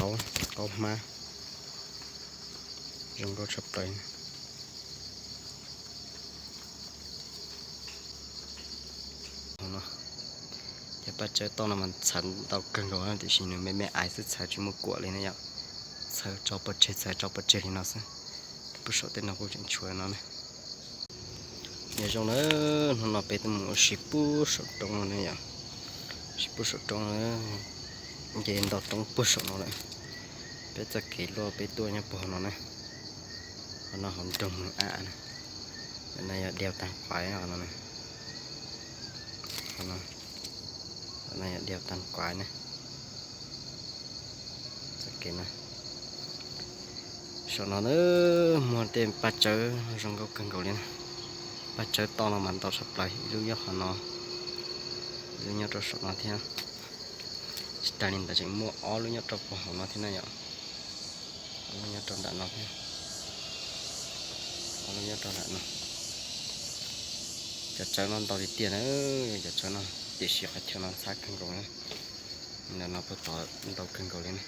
Qaub, qaub hmab zoo nkauj tshaj plaws. Ces paj tsawb toj no mas txhawv ntau kawg nkaus na, tiam sis nws me me aiv xwb, txhawv tsis muaj kuam li na yom. Txhawv tso pov tseg, txhawv tso pov tseg li no xwb. Puag saum tej no kuj tseem tshuav no na. Nyob zoo na, hnub no peb tuaj mus ua si puag saum roob no ne yom. Si puag saum roob, nce ntau roob puag saum no lawm. Peb txoj kev luaj peb tuaj nyob puag hauv no na. Qhov no hauv nroog Mws Am na. Qhov no yog Diav Tag Quav no na. Qhov no yog Diav Tag Quav na. Txoj kev no, saum no na, muaj tej paj tsawb zoo nkauj kawg nkaus li na. Paj tsawb toj no mas ntau tshaj plaws, ib lub nyob qhov no, ib lub nyob rau saum no thiab. Tsis tas li ntawd tseem muaj ob lub nyob rau puag hauv no thiab na yom. Ob lub nyob rau nram no thiab, ob lub nyob rau nram no. Cov tsawb no ntau tiag tiag na, cov tsawb no, tiam sis qhov chaw no ntxhab kawg nkaus na. Ntawm no puag tod ntau kawg nkaus li na.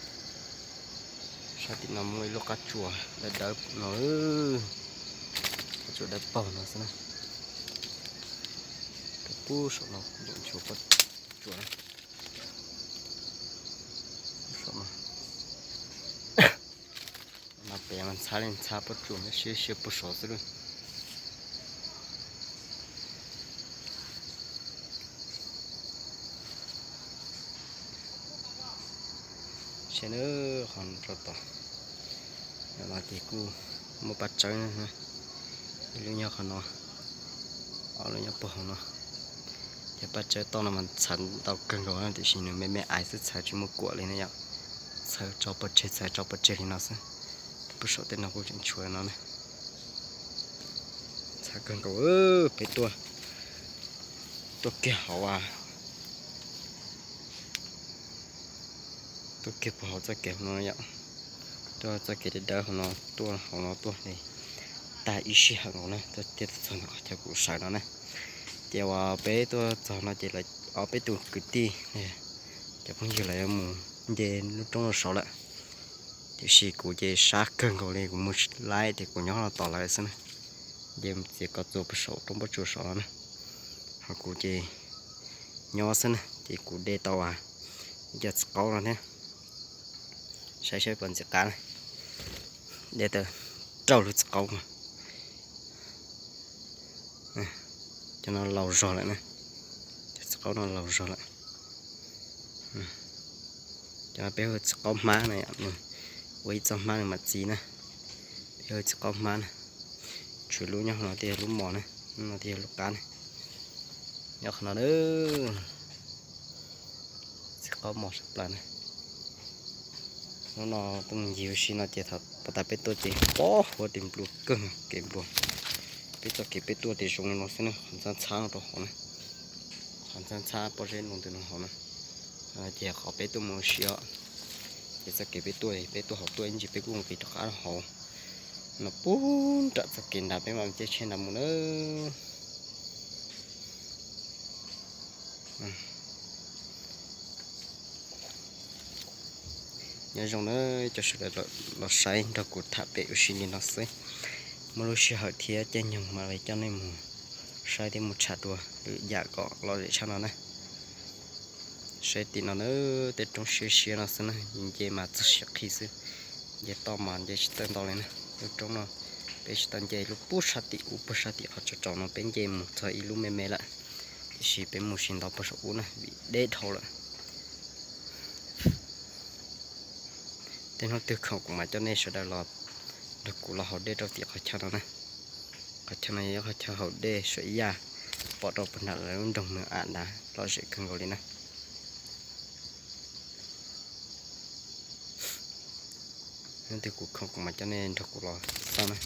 Sab tim no muaj ib lub qab tsuas dawb dawb no, qab tsuas dawb paug no xwb na. Puag saum no nchuav pob tsuas na. Saum no, no pem mas ntxhab li ntxhab pob tsuas siab siab puag saud xwb lawm. Saib na, qhov rau tom no ces kuj muaj paj tsawb, ib lub nyob qhov no, ob lub nyob puag hauv no. Ces paj tsawb toj no mas txhawv ntau kawg nkaus na, tiam sis nws me me aiv xwb, txhawv tsis muaj kuam li na yom. Txhawv tso pov tseg, txhawv tso pov tseg li no xwb. Puag saum tej no kuj tseem tshuav no na. Ntxhab kawg nkaus, peb tuaj, tuaj kiag hauv, tuaj kiag puag hauv txoj kev hauv no yom. Tuaj txoj kev dawb dawb hauv no, tuaj hauv no tuaj li tag ib sij hawm nkaus na, tuaj thiaj txog qhov chaw kuv sawv no na. Ces uas peb tuaj txog no ces lawv ob peb tus kwv tij, cov phooj ywg lawv yuav mus nce lub roob no saud lawm. Tiam sis kuv ces sab kawg nkaus li, kuv mus tsis laib ces kuv nyob no tos lawv xwb na. Nce mus txiav kos txuas puag saum roob pob tsuas saud no na. Ho kuv ces nyob xwb na, ces kuv de tau ib co txiv qaub no thiab. Saib saib puas ntxim qab na. De tau rau lub txiv qaub. Cov no laus zog lawm na. Cov txiv qaub no laus zog lawm. Cov no peb hu txiv qaub hmab na, nws ua ib txoj hmab nws mam txiv na. Peb hu txiv qaub hmab na. Tshuav lub nyob qhov no thiaj yog lub mos na, no thiaj yog lub qab na. Nyob qhov no na, txiv qaub mos sab plaws na. Hnub no tuaj mus ncig ua si no ces thaum pas tas peb tuaj ces pob huab tis nplua kawg kev nplua. Peb txoj kev peb tuaj ces zoo li no xwb na, qhov ntxhab ntxhab no rau hauv na. Qhov ntxhab ntxhab pob zeb no ntws no hauv na. Ces qhov peb tuaj mus ua si os, ces txoj kev peb tuaj, peb tuaj hauv tuaj ib ntsis peb kuj mus nqis rov qab rau hauv no puag nram txoj kev nrad peb mam caij tsheb nrad mus na. Nyob zoo na cov sawv daws los saib nrog kuv tham pem ua si li no xwb. Muaj lub sij hawm thiab caij nyoog mam li coj nej mus saib thiab mus tsham dua lwm yam kom lom zem tshaj no na. Saib tim no na, tej roob siab siab no xwb na, nce mas txog siav qhi xwb. Nce toj mas nce tsis txawj ntau li na. Lub roob no peb tsis tau nce lub puag sab tim ub, puag sab tim qhov tsaus tsaus no peb nce mus txog ib lub me me lawm, tiam sis peb mus tsis ntau puag saum ub na vim deb dhau lawm. Tej hnub twg khoom kuv mam coj nej sawv daws los nrog kuv los haus dej rau tim qhov chaw no na. Qhov chaw no yog qhov chaw haus dej suav ib yam pom rau puag nram lawv lub nroog Mws Am nrad, lom zem kawg nkaus li na. Hnub twg kuv khoom kuv mam coj nej nrog kuv los xauj na.